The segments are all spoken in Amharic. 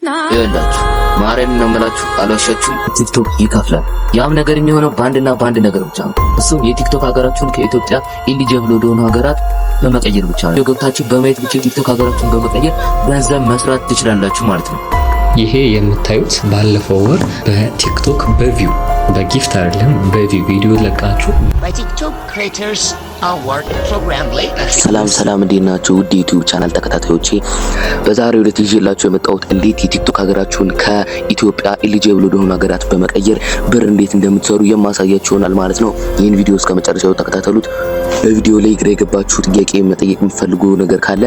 ይኸውላችሁ፣ ማርያም ነው የምላችሁ፣ አልዋሻችሁም። ቲክቶክ ይከፍላል። ያም ነገር የሚሆነው በአንድና በአንድ ነገር ብቻ ነው። እሱም የቲክቶክ ሀገራችሁን ከኢትዮጵያ eligible ወደሆኑ ሀገራት በመቀየር ብቻ ነው። ገብታችሁ በማየት ብቻ የቲክቶክ ሀገራችሁን በመቀየር ገንዘብ መስራት ትችላላችሁ ማለት ነው። ይሄ የምታዩት ባለፈው ወር በቲክቶክ በ view፣ በ gift አይደለም፣ በ view ቪዲዮ ለቃችሁ በቲክቶክ Creators Award ፕሮግራም ላይ ሰላም ሰላም፣ እንዴት ናችሁ? ውድ የዩቲዩብ ቻናል ተከታታዮቼ፣ በዛሬው ዕለት ይዤላችሁ የመጣሁት እንዴት የቲክቶክ ሀገራችሁን ከኢትዮጵያ eligible ወደሆኑ ሀገራት በመቀየር ብር እንዴት እንደምትሰሩ የማሳያችሁ ይሆናል ማለት ነው። ይህን ቪዲዮ እስከ መጨረሻው ተከታተሉት። በቪዲዮ ላይ ግራ የገባችሁ፣ ጥያቄ መጠየቅ የምትፈልጉ ነገር ካለ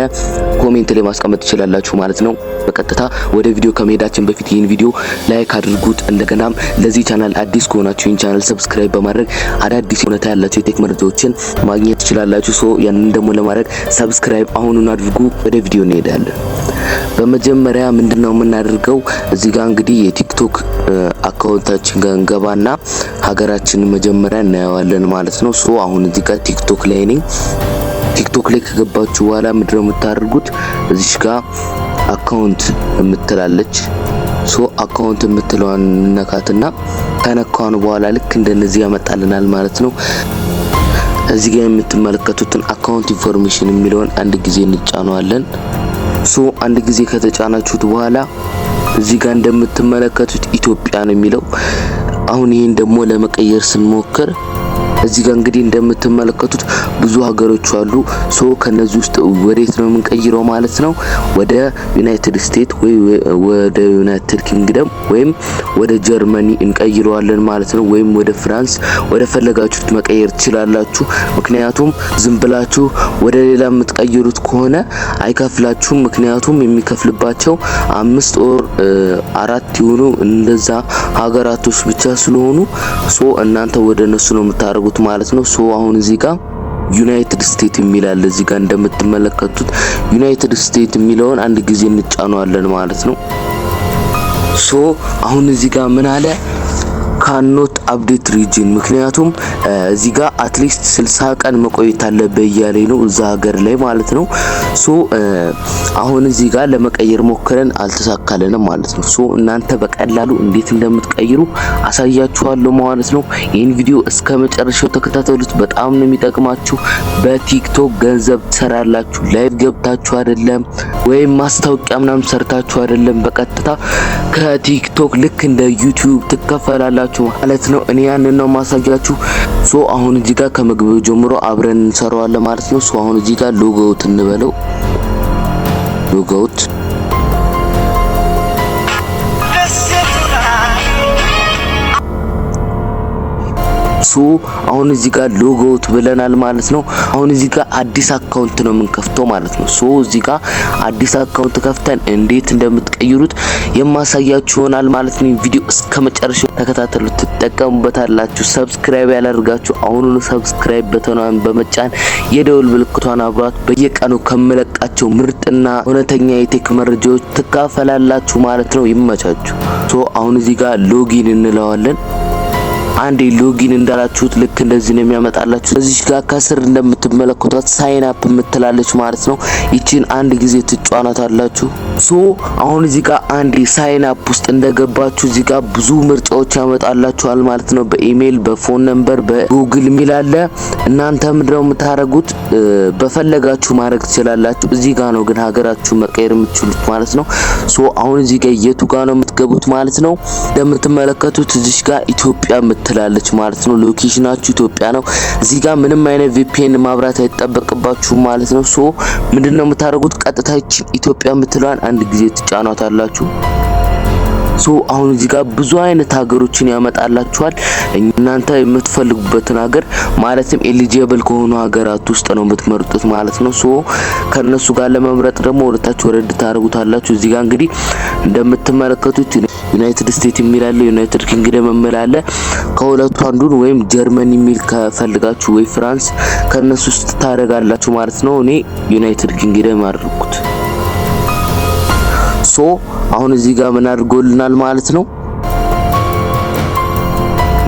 comment ላይ ማስቀመጥ ትችላላችሁ ማለት ነው። በቀጥታ ወደ ቪዲዮ ከመሄዳችን በፊት ይህን ቪዲዮ like አድርጉት። እንደገናም ለዚህ ቻናል አዲስ ከሆናችሁ ይህን ቻናል subscribe በማድረግ አዳዲስ እውነታ ያላቸው የ tech መረጃዎችን ማግኘት ትችላላችሁ። So ያንን ደግሞ ለማድረግ subscribe አሁኑን አድርጉ። ወደ ቪዲዮ እንሄዳለን። በመጀመሪያ ምንድነው የምናደርገው? እዚህ ጋር እንግዲህ የቲክቶክ account ኣችን ጋር እንገባና ሀገራችንን መጀመሪያ እናየዋለን ማለት ነው። So አሁን እዚህ ጋር ቲክቶክ ላይ ነኝ። ቲክቶክ ላይ ከገባችሁ በኋላ ምንድነው የምታደርጉት? እዚች ጋር account የምትላለች። So account የምትለዋን እንነካትና ከነካን በኋላ ልክ እንደነዚህ ያመጣልናል ማለት ነው። እዚህ ጋር የምትመለከቱትን account information የሚለውን አንድ ጊዜ እንጫነዋለን። So አንድ ጊዜ ከተጫናችሁት በኋላ እዚህ ጋር እንደምትመለከቱት ኢትዮጵያ ነው የሚለው። አሁን ይሄን ደግሞ ለመቀየር ስንሞክር እዚህ ጋር እንግዲህ እንደምትመለከቱት ብዙ ሀገሮች አሉ። So ከነዚህ ውስጥ ወዴት ነው የምንቀይረው ማለት ነው? ወደ ዩናይትድ ስቴትስ ወይ ወደ ዩናይትድ ኪንግደም ወይም ወደ ጀርመኒ እንቀይረዋለን ማለት ነው። ወይም ወደ ፍራንስ፣ ወደ ፈለጋችሁት መቀየር ትችላላችሁ። ምክንያቱም ዝም ብላችሁ ወደ ሌላ የምትቀይሩት ከሆነ አይከፍላችሁም። ምክንያቱም የሚከፍልባቸው አምስት or አራት የሆኑ እንደዛ ሀገራቶች ብቻ ስለሆኑ so እናንተ ወደ እነሱ ነው የምታደርጉት ማለት ነው። So አሁን እዚህ ጋር ዩናይትድ ስቴትስ የሚል አለ። እዚህ ጋር እንደምትመለከቱት ዩናይትድ ስቴትስ የሚለውን አንድ ጊዜ እንጫነዋለን ማለት ነው። So አሁን እዚህ ጋር ምን አለ? ካኖት አፕዴት ሪጅን፣ ምክንያቱም እዚህ ጋር at least 60 ቀን መቆየት አለበት እያለኝ ነው እዛ ሀገር ላይ ማለት ነው። So አሁን እዚህ ጋር ለመቀየር ሞክረን አልተሳካልንም ማለት ነው። So እናንተ በቀላሉ እንዴት እንደምትቀይሩ አሳያችኋለሁ ማለት ነው። ይህን ቪዲዮ እስከ መጨረሻው ተከታተሉት፣ በጣም ነው የሚጠቅማችሁ። በቲክቶክ ገንዘብ ትሰራላችሁ። Live ገብታችሁ አይደለም ወይም ማስታወቂያ ምናምን ሰርታችሁ አይደለም፣ በቀጥታ ከቲክቶክ ልክ እንደ ዩቲዩብ ትከፈላላችሁ ማለት ነው። እኔ ያንን ነው ማሳያችሁ። So አሁን እዚህ ጋር ከመግቢያው ጀምሮ አብረን እንሰራዋለን ማለት ነው። So አሁን እዚህ ጋር logout እንበለው፣ logout። So አሁን እዚህ ጋር logout ብለናል ማለት ነው። አሁን እዚህ ጋር አዲስ account ነው የምንከፍተው ማለት ነው። So እዚህ ጋር አዲስ account ከፍተን እንዴት እንደምትቀይሩት የማሳያችሁ ይሆናል ማለት ነው። ቪዲዮ እስከ መጨረሻው ተከታተሉት፣ ትጠቀሙበታላችሁ። Subscribe ያላደርጋችሁ አሁኑኑ subscribe button ኗን በመጫን የደወል ምልክቷን አብሯት፣ በየቀኑ ከምለቃቸው ምርጥና እውነተኛ የ tech መረጃዎች ትካፈላላችሁ ማለት ነው። ይመቻችሁ። So አሁን እዚህ ጋር login እንለዋለን። አንዴ login እንዳላችሁት ልክ እንደዚህ ነው የሚያመጣላችሁ። እዚህ ጋር ከስር እንደምትመለከቷት sign up የምትላለች ማለት ነው። ይቺን አንድ ጊዜ ትጫኗታላችሁ። So አሁን እዚህ ጋር አንዴ sign up ውስጥ እንደገባችሁ እዚህ ጋር ብዙ ምርጫዎች ያመጣላችኋል ማለት ነው። በ email፣ በ phone number፣ በጉግል የሚል አለ። እናንተ ምንድነው የምታደርጉት? በፈለጋችሁ ማድረግ ትችላላችሁ። እዚህ ጋር ነው ግን ሀገራችሁ መቀየር የምትችሉት ማለት ነው። So አሁን እዚህ ጋር የቱ ጋር ነው የምትገቡት ማለት ነው? እንደምትመለከቱት እዚህ ጋር ኢትዮጵያ የምትላለች ማለት ነው። Location ኣችሁ ኢትዮጵያ ነው። እዚህ ጋር ምንም አይነት VPN ማብራት አይጠበቅባችሁም ማለት ነው። So ምንድነው የምታደርጉት? ቀጥታ ይችን ኢትዮጵያ የምትለዋን አንድ ጊዜ ትጫኗታላችሁ። So አሁን እዚህ ጋር ብዙ አይነት ሀገሮችን ያመጣላችኋል። እናንተ የምትፈልጉበትን ሀገር ማለትም eligible ከሆኑ ሀገራት ውስጥ ነው የምትመርጡት ማለት ነው። So ከነሱ ጋር ለመምረጥ ደግሞ ወደታች ወረድ ታደርጉታላችሁ። እዚህ ጋር እንግዲህ እንደምትመለከቱት ዩናይትድ ስቴትስ የሚል አለ፣ ዩናይትድ ኪንግደም የሚል አለ። ከሁለቱ አንዱን ወይም ጀርመን የሚል ከፈልጋችሁ ወይ ፍራንስ ከነሱ ውስጥ ታደርጋላችሁ ማለት ነው። እኔ ዩናይትድ ኪንግደም አድርጉት። So አሁን እዚህ ጋር ምን አድርጎልናል ማለት ነው?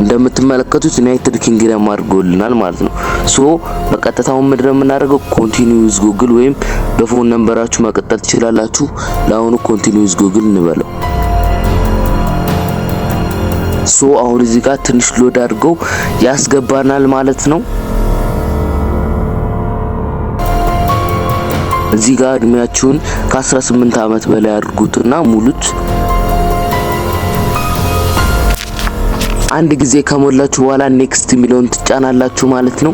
እንደምትመለከቱት ዩናይትድ ኪንግደም አድርጎልናል ማለት ነው። So በቀጥታው ምንድነው የምናደርገው? Continue with Google ወይም በ phone number ኣችሁ መቀጠል ትችላላችሁ። ለአሁኑ continue with Google እንበለው። So አሁን እዚህ ጋር ትንሽ load አድርገው ያስገባናል ማለት ነው። እዚህ ጋር እድሜያችሁን ከ18 ዓመት በላይ አድርጉትና ሙሉት። አንድ ጊዜ ከሞላችሁ በኋላ next የሚለውን ትጫናላችሁ ማለት ነው።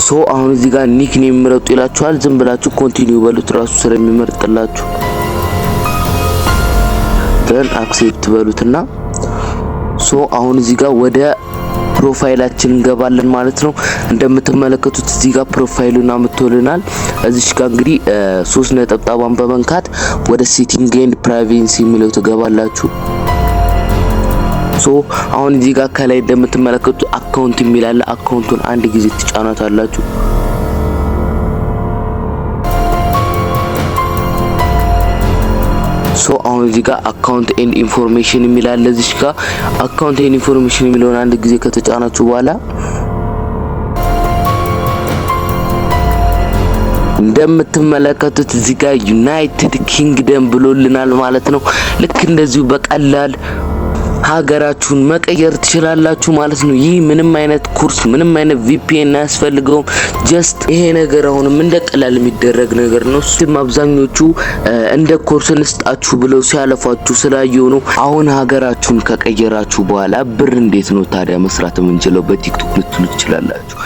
So አሁን እዚህ ጋር nickname ምረጡ ይላችኋል። ዝም ብላችሁ continue በሉት፣ ራሱ ስለሚመርጥላችሁ። Then accept በሉትና so አሁን እዚህ ጋር ወደ profile ኣችን እንገባለን ማለት ነው። እንደምትመለከቱት እዚህ ጋር profile ኡን አምጥቶልናል። እዚች ጋር እንግዲህ ሶስት ነጠብጣቧን በመንካት ወደ setting and privacy የሚለው ትገባላችሁ። So አሁን እዚህ ጋር ከላይ እንደምትመለከቱት account የሚል አለ። Account ኡን አንድ ጊዜ ትጫኗታላችሁ። So አሁን እዚህ ጋር account and information የሚል አለ። እዚህ ጋር account and information የሚለውን አንድ ጊዜ ከተጫናችሁ በኋላ እንደምትመለከቱት እዚህ ጋር United Kingdom ብሎልናል ማለት ነው። ልክ እንደዚሁ በቀላል ሀገራችሁን መቀየር ትችላላችሁ ማለት ነው። ይህ ምንም አይነት ኮርስ፣ ምንም አይነት VPN አያስፈልገውም። Just ይሄ ነገር አሁንም እንደ ቀላል የሚደረግ ነገር ነው። እሱም አብዛኞቹ እንደ ኮርስ እንስጣችሁ ብለው ሲያለፏችሁ ስላየሁ ነው። አሁን ሀገራችሁን ከቀየራችሁ በኋላ ብር እንዴት ነው ታዲያ መስራት የምንችለው በቲክቶክ ልትሉ ትችላላችሁ።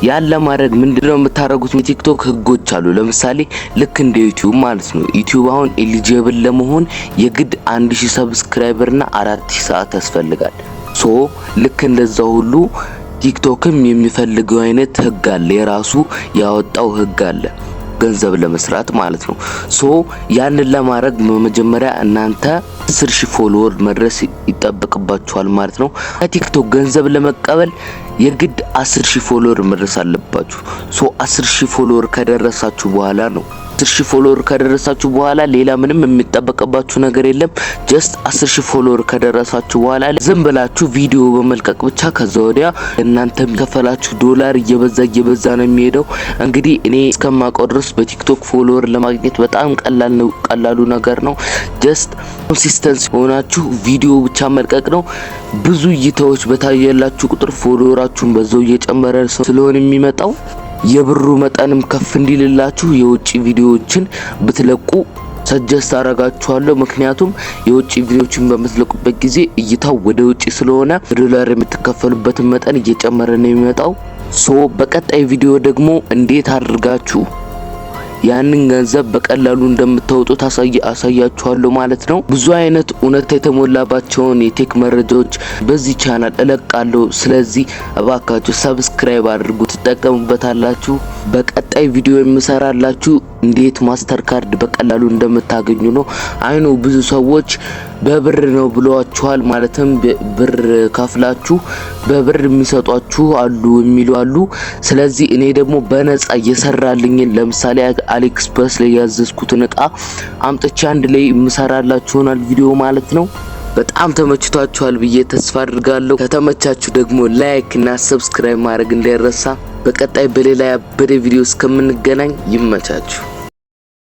ያን ለማድረግ ምንድነው የምታደርጉት? የቲክቶክ ህጎች አሉ። ለምሳሌ ልክ እንደ ዩቲዩብ ማለት ነው። ዩቲዩብ አሁን eligible ለመሆን የግድ 1000 subscriber እና 4000 ሰዓት ያስፈልጋል። So ልክ እንደዛ ሁሉ ቲክቶክም የሚፈልገው አይነት ህግ አለ፣ የራሱ ያወጣው ህግ አለ ገንዘብ ለመስራት ማለት ነው። So ያንን ለማድረግ በመጀመሪያ እናንተ 10,000 follower መድረስ ይጠበቅባችኋል ማለት ነው። ከቲክቶክ ገንዘብ ለመቀበል የግድ 10,000 follower መድረስ አለባችሁ። So 10,000 follower ከደረሳችሁ በኋላ ነው፣ 10,000 follower ከደረሳችሁ በኋላ ሌላ ምንም የሚጠበቅባችሁ ነገር የለም። Just 10,000 follower ከደረሳችሁ በኋላ ዝም ብላችሁ ቪዲዮ በመልቀቅ ብቻ ከዛ ወዲያ እናንተ የሚከፈላችሁ ዶላር እየበዛ እየበዛ ነው የሚሄደው። እንግዲህ እኔ እስከማውቀው ድረስ በቲክቶክ follower ለማግኘት በጣም ቀላል ነው፣ ቀላሉ ነገር ነው። Just consistent ሆናችሁ ቪዲዮ ብቻ መልቀቅ ነው። ብዙ እይታዎች በታየላችሁ ቁጥር follower ኣችሁን በዛው እየጨመረ ስለሆነ የሚመጣው፣ የብሩ መጠንም ከፍ እንዲልላችሁ የውጭ ቪዲዮዎችን ብትለቁ suggest አረጋችኋለሁ። ምክንያቱም የውጭ ቪዲዮዎችን በምትለቁበት ጊዜ እይታው ወደ ውጭ ስለሆነ በዶላር የምትከፈሉበትን መጠን እየጨመረ ነው የሚመጣው። So በቀጣይ ቪዲዮ ደግሞ እንዴት አድርጋችሁ ያንን ገንዘብ በቀላሉ እንደምታወጡት አሳያችኋለሁ ማለት ነው። ብዙ አይነት እውነት የተሞላባቸውን የ tech መረጃዎች በዚህ ቻናል እለቃለሁ። ስለዚህ እባካችሁ subscribe አድርጉ፣ ትጠቀሙበታላችሁ። በቀጣይ ቪዲዮ የምሰራላችሁ እንዴት ማስተር ካርድ በቀላሉ እንደምታገኙ ነው። I know ብዙ ሰዎች በብር ነው ብለዋችኋል። ማለትም ብር ከፍላችሁ በብር የሚሰጧችሁ አሉ የሚሉ አሉ። ስለዚህ እኔ ደግሞ በነፃ እየሰራልኝን፣ ለምሳሌ አሊኤክስፕረስ ላይ ያዘዝኩትን እቃ አምጥቼ አንድ ላይ የምሰራላችሁ ይሆናል ቪዲዮ ማለት ነው። በጣም ተመችቷችኋል ብዬ ተስፋ አድርጋለሁ። ከተመቻችሁ ደግሞ like እና subscribe ማድረግ እንዳይረሳ። በቀጣይ በሌላ ያበደ ቪዲዮ እስከምንገናኝ ይመቻችሁ።